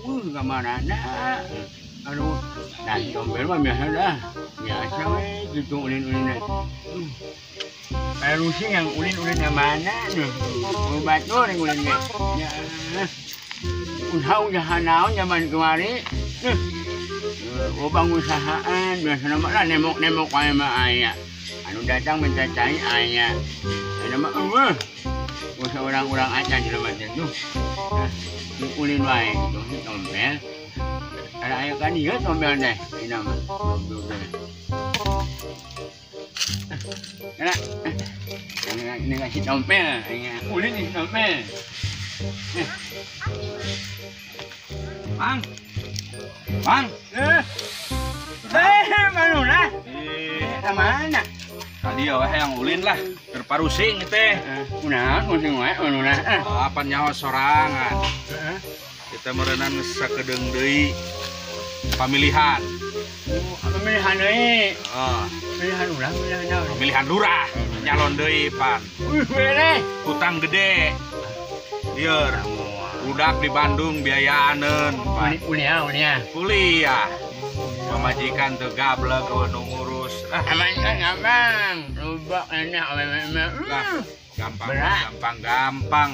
Ka mana? Aduh, nah tompel mah biasa dah. Biasa we gitu ulin-ulin. Rusing yang ulin-ulin yang mana tuh? Batur yang ulinnya. Ya. Usaha naon zaman kemarin. Loba usahaan biasa nama lah nemok-nemok wae mah aya. Anu datang minta cai aya. Anu mah eueuh. Usaha orang-orang acan jelema teh tuh. Ulin wae gitu si tompel. Ada aya kan ieu tompel teh. Ini mah. Nah, ini kasih tompel, ulin nih tompel. Mang, Mang, mana lah? Mana? Tadi ya yang ulin lah, terparusing teh. Kunaon pusing wae manuna? Apa nyawa sorangan? Kita meureunan sakedeung deui pamilihan. Pemilihan deui. Pemilihan urang, pemilihan naon? Pemilihan lurah, nyalon deui pan. Hutang gede. Lieur. Budak di Bandung biayaaneun. Kuliah, kuliah. Kuliah. Pamajikan teu gablek nu ngurus. Aman kan gampang. Lubak enak awewe. Lah, gampang, gampang, gampang.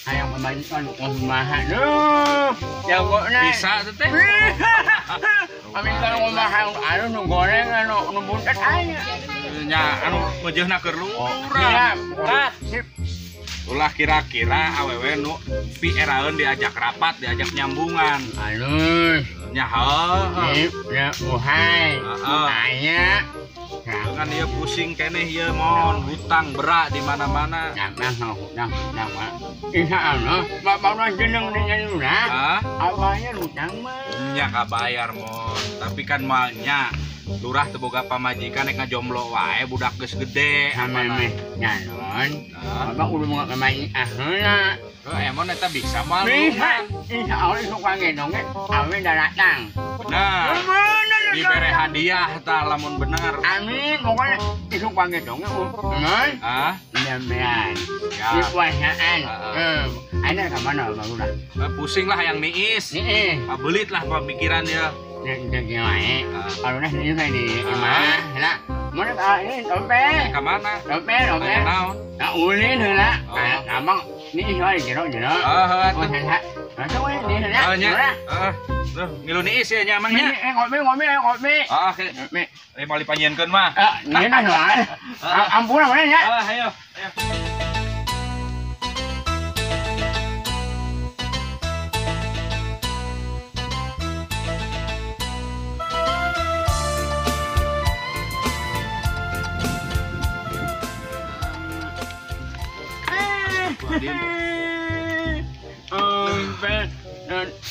Hayang pamajikan kumaha duh. Jagona. Bisa teh. Pamajikan kumaha anu nu goreng anu nu buntet aya. Nya anu meujeuhna keur lurah. Sip. Ulah kira-kira awewe nu pieraeun diajak rapat, diajak nyambungan. Alus. Nya heuh. Ya uhai. Aya. Kan ieu pusing keneh ieu mon hutang berat di mana-mana. Gampang hutang, hutang mah. Insya Allah, bapak jeneng dengan lurah. Awalnya hutang mah. Nya kabayar mon, tapi kan malnya lurah teu boga pamajikan rek ngajomblo wae budak geus gede. Ameh nyalon. Bapak udah mau pamajikan heula. Heuh, emon eta bisa moal. Bisa. Insya Allah sok gendong ge awe datang. Nah, dibere hadiah tah lamun bener. Amin, pokoknya isuk panggedong ge mun. Hah? Nyemean. Dikuasaan. Ayeuna ka mana Bang Lurah? Pusing lah yang niis. Niis. Belit lah pemikiran ya. Jeung wae. Alunah niis we di imah, heula. Mun ini tompel. Ka mana? Tompel, tompel. Naon? Nah, ulin heula. Abang niis wae jero-jero. Heeh, atuh. Langsung we niis heula. Heeh. Tuh, ngilu niis ya nya amangnya. Ngopi, ngopi, ngopi. Ah, ngopi. Mau dipanyienkeun mah. Ngeunah wae. Ampun mana nya. Ayo, ayo.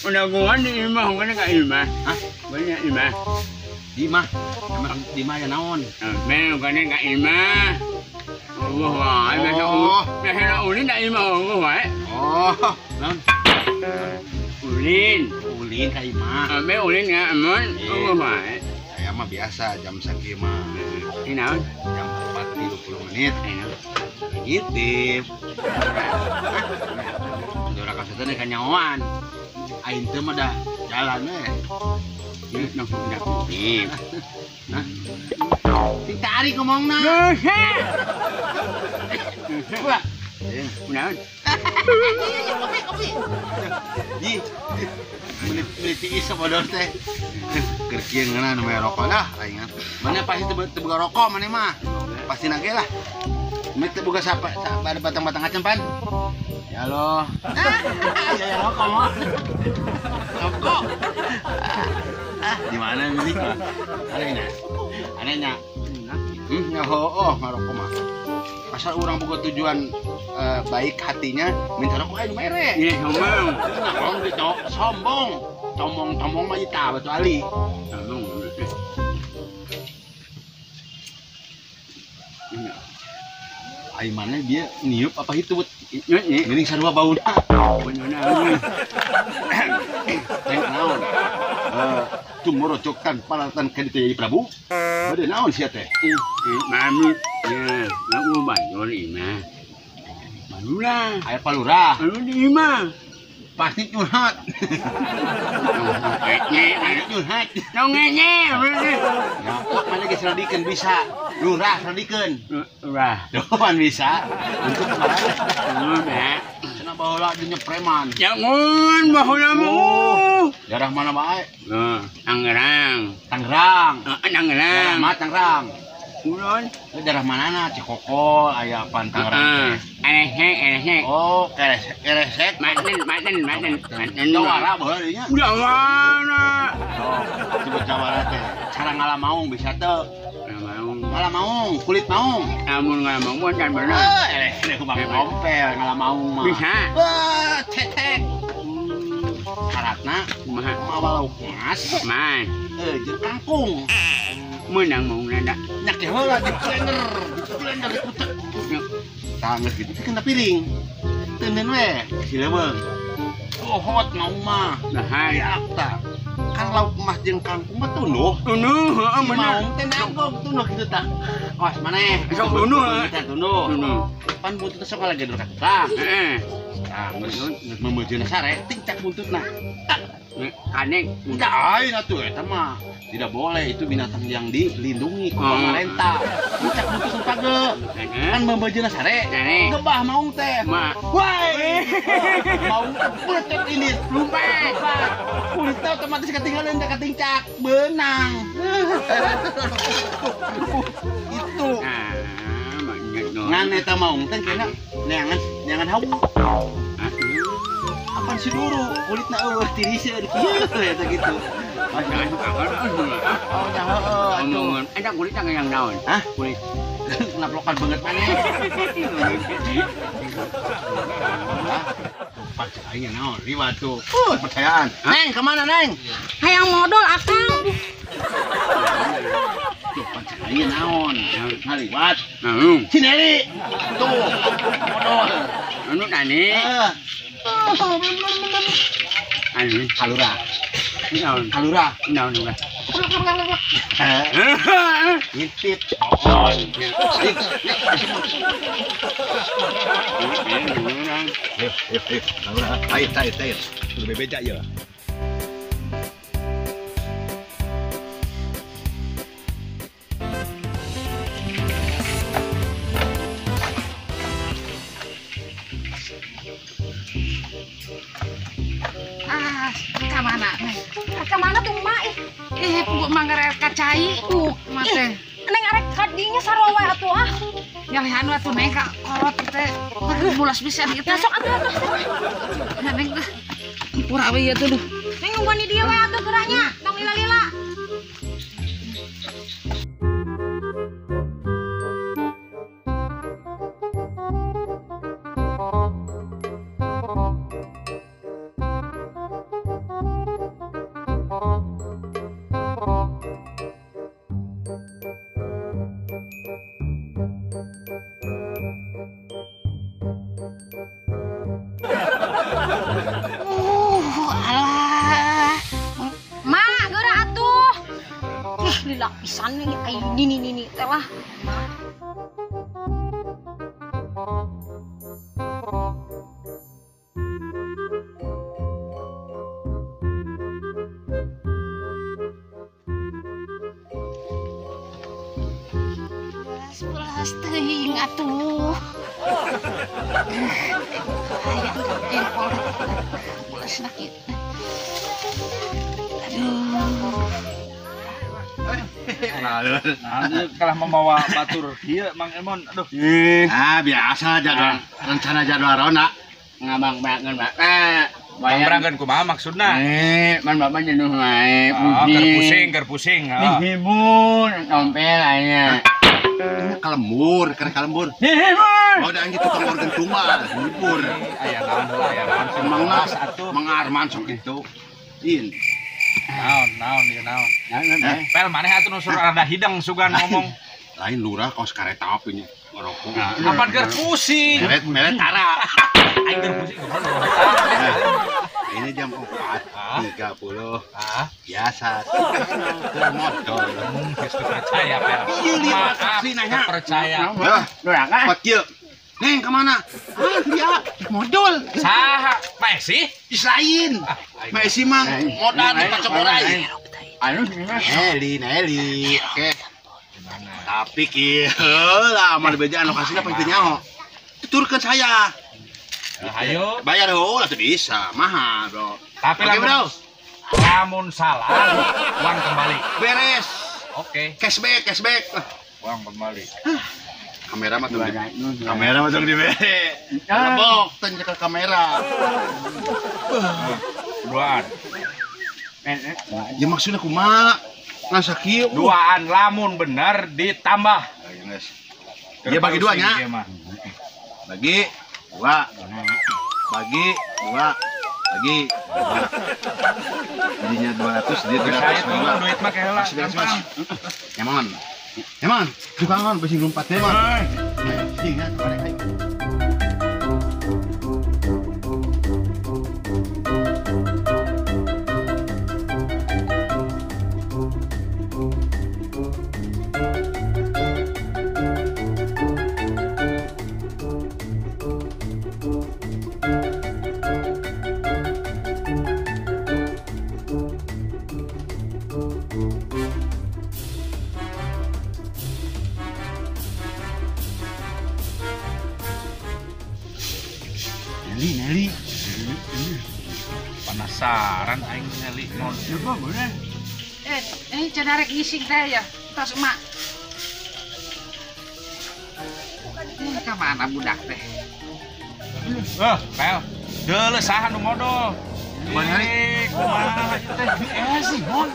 Udah gua di imah, bukan ka imah. Hah? Banyak imah. Di imah. Emang di imah ya naon? Bukan ka imah. Allah wae, biasa biasa ulin da imah Allah wae. Oh, naon? Ulin, ulin ka imah. Be ulin ya, amun. Allah wae. Saya mah biasa jam sakieu mah. Ini naon? Jam 4.30 menit. Ngintip. Udah kasih teh kanyawan. Aing teh mah dah jalan we. Ieu nu udah ngintip. Hah? Sing tarik ngomongna. Wah. Kunaon? Kopi, kopi. Ji. Meuli tiis bodor teh. Keur kieu ngeunah nu rokok lah aing. Mana pasti teu boga rokok maneh mah. Pasti nage lah. Meh teu boga sapa ada batang-batang acan pan. Ya Allah. Ya rokok mah. Rokok. Di mana ini? Anehnya. Anehnya. Ya hooh ngarokok mah. Asal orang boga tujuan baik hatinya minta rokok aja mere. Iya, sombong. Sombong gitu, sombong. Tombong-tombong mah kita batu ali. Sombong. Ai mana dia niup apa hitut? Geuning sarua bauna. Beunana. Teh naon? Tumorocok tanpa alatan ka ditu jadi Prabu. Bade naon sia teh? Mami. Ya, aku banjur imah. Palurah. Aya palurah. Anu di imah. Pasti curhat. Curhat. Nongenya. Ya, kok mana geus radikeun bisa. Lurah radikeun. Lurah. Doan bisa. Untuk kemana? Cenah baheula jeung preman. Jangan baheula mah. Daerah mana bae? Heeh, Tangerang. Tangerang. Heeh, Tangerang. Daerah mana Tangerang? Ulun. Daerah manana? Cikokol aya apaan Tangerang? Elehek. Oh, keresek. Maten. Jawara baheula dinya. Jawara. Oh, disebut jawara teh. Cara ngalamaung bisa teu? Ngalamaung, kulit maung. Amun ngalamaung mah can bener. Eleh kumaha ngompel ngalamaung mah. Bisa. Wah, cetek. Syaratna kumaha? Mawa lauk mas. Mas. Jeung kangkung. Menang mau nada. Nyak teh heula di blender dikutek. Tah geus kitu kena piring. Teuneun we si leuweung. Ohot maung mah. Nah, ya tah. Kan lauk emas jeung kangkung mah tunduh. Tunduh, heeh bener. Maung teh nagog tunduh kitu tah. Awas maneh. Sok tunduh, tunduh. Tunduh. Pan buntut sok lagi ka tukang. Heeh. Tah geus memejeuna sare tingcak buntutna. Aneh. Enggak, ain atuh eta mah. Tidak boleh, itu binatang yang dilindungi ku pemerintah. Puncak buntut page. Kan membejeuna sare. Gebah maung teh. Woi. Maung teh puletet ini lompat. Kulitnya otomatis ketinggalan teh ketingcak, benang. Itu. Ngan eta maung teh kena neangan hawu. Apan si duru kulitna eueuh tiriseun kieu eta gitu. Oh, nya heueuh. Omongan eta kulitna yang naon? Hah? Kulit. Naplokan banget maneh. Hah? Aing naon liwat tuh. Percayaan. Neng, kemana Neng? Hayang modal akang. Tuh percayaan naon? Ngaliwat. Naon? Si Neli. Tuh, modal. Anu tani. Heeh. Anu kalura. Naon? Kalura. Naon kalura? Ngintip. Ayo, kalura. Ayo, ayo. Udah bebeja ya. Ah, ka mana Neng? Ka mana tuh Mak? Ih, puguh mah ngarek ka cai mah teh. Neng arek ka dinya sarua wae atuh ah. Nyalehan atuh Neng ka kolot teh. Mulas pisan ieu teh. Sok atuh atuh. Neng teh. Pura we ieu tuh duh. Neng nungguan di dieu we atuh geurahnya, tong lila-lila. Alah. Mak, geura atuh. Ih, lila pisan nih ai nini teh lah. Belas teuing atuh. Hayang jempol. Belas nak ieu. Aduh. Nah, kalah membawa batur kieu Mang Emon. Aduh. Ah, biasa jadwal rencana jadwal ronda. Ngabang banget, Pak. Bangbrangkeun kumaha maksudna? Man bapak jenuh wae, pusing. Keur pusing, Dihibur, tompel aya. Kalembur, keur kalembur. Dihibur. Oh, da anjing tukang organ tumbal, hibur. Aya naon heula, aya naon sing Mang atuh, Mang Arman sok kitu. In. Naon ieu naon. Pel maneh atuh nu suruh rada hideng sugan ngomong. Lain lurah kaos kareta api nya ngerokok. Kapan keur pusing? Meret tara. Aing keur pusing goblok. Ini jam 4.30. Biasa. Keur modal. Geus percaya, Pel. Ieu liwat saksi nanya. Percaya. Hah, Lurah kan? Pak kieu. Neng ka mana? Ah, dia modal. Saha? Pak Esi? Is lain. Pak Esi mah modal di Pacokorai. Anu Nelly, Nelly. Oke. Tapi kieu lah mah dibejaan lokasina pasti nyaho. Tuturkeun saya. Ayo. Bayar heula teu bisa, mahal, Bro. Tapi oke, Bro. Lamun salah, uang kembali. Beres. Oke. Cashback, cashback. Uang kembali. Kamera mah tuh. Kamera mah tuh dibere. Lebok teu nyekel kamera. Duaan. Ya maksudnya kumaha? Ngan sakieu. Duaan lamun bener ditambah. Ayo geus. Ya bagi dua nya. Bagi dua. Bagi dua. Bagi dua. Jadinya 200, dia 300. Duit mah keheula. Nyaman. Nyaman, tukangan besi lompat deh, man. Ayo, sini ya, balik ayo. Nelly, Nelly. Penasaran aing Nelly mon. Coba boleh. Cenah rek ngising teh ya. Tos emak. Ka mana budak teh? Pel. Deuleu saha nu modol? Kumaha Nelly? Kumaha teh? Si mon.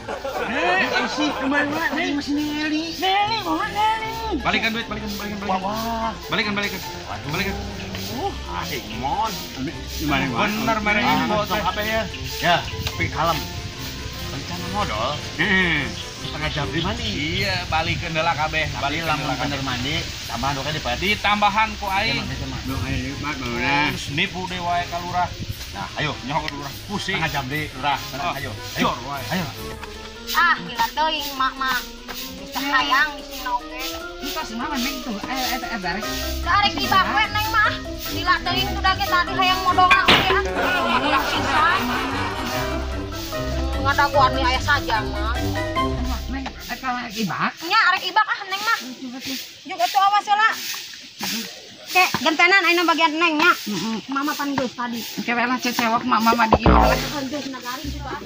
Si kumaha Nelly masih Nelly. Nelly, mon Nelly. Balikan duit, balikan, balikan, balikan. Wah. Balikan, balikan. Balikan. Aing mon. Bener mere info teh. Apa ya? Ya, tapi kalem. Rencana modal. Setengah jam di mandi. Iya, balikeun heula kabeh. Balik lamun bener mandi, tambahan oke dibayar. Ditambahan ku aing. Terus nipu deui wae ka lurah. Nah, ayo nyaho ka lurah. Pusing. Setengah jam di lurah. Ayo. Jor wae. Ayo. Ah, gila teuing mak mah. Bisa hayang di sini oge. Entos mah neng tuh, eta darek. Darek ibak we neng mah. Lila teuing tuh dage tadi hayang modongna oge ah. Ulah pisan. Ngadaguan nih aya saja mah. Neng, eta arek ibak? Nya arek ibak ah neng mah. Juga tuh awas heula. Kek, gentenan ayeuna bagian neng nya. Mama pan geus tadi. Engke we lah cecewok mak mama di imah lah. Geus nagaring juga ah.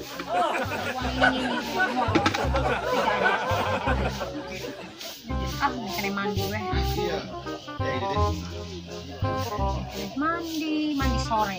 Ah, kena mandi weh. Iya. Mandi, mandi sore.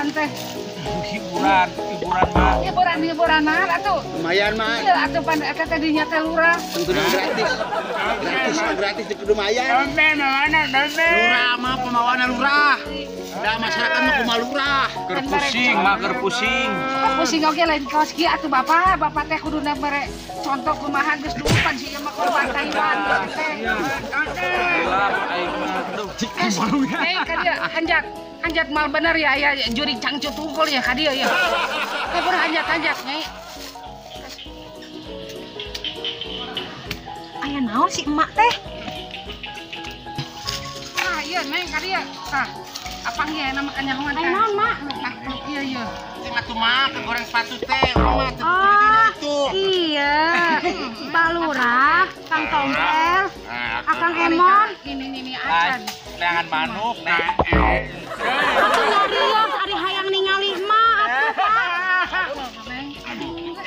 Teh. Hiburan, hiburan mah. Hiburan, hiburan mah atuh. Lumayan mah. Iya atuh pan eta teh dinya teh lurah. Tentunya gratis. Gratis mah gratis di lumayan. Dombe mana dombe. Lurah mah pemawana lurah. Da masyarakat mah kumaha lurah. Keur pusing, mah keur pusing. Pusing oge lain kaos kieu atuh Bapak, Bapak teh kuduna mere contoh kumaha geus dupan si ieu mah korban Taiwan teh. Gelap aing mah. Aduh. Eh, ka dieu hanjat. Hanjat mal bener ya aya jurig cangcut tungkul ya ka dieu ya. Eh, beuh hanjat-hanjat nyai. Aya naon si emak teh? Ah, iya neng ka dieu. Tah. Apang ieu nama kanyahoan Aya naon, Mak? Iya, iya. Sing atuh mah kegoreng sepatu teh, urang mah teu Oh, itu. iya. Pak Lurah, Kang Tompel, Akang Emon. Ini ini acan. Neangan manuk, neng. Atuh nyarios ari hayang ningali emak atuh, Pak.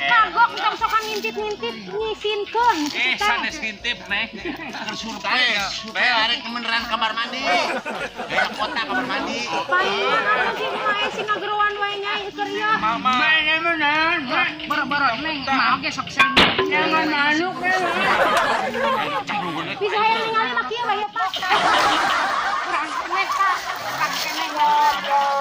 Kagok entong sokan ngintip-ngintip nyisinkeun kitu Eh, teh. sanes ngintip, neng. Keur surprise. Bae arek beneran kamar mandi. Gaya kota kamar mandi. Palingan anu si emak sing ngageroan wae nyai keur ieu. Mama. Mana bener, Mak? Boro-boro neng, mah oge sok sering. Jangan manuk ya. Bisa hayang ningali mah kieu wae ya, Pak. Kurang keneh, Pak. Kurang keneh.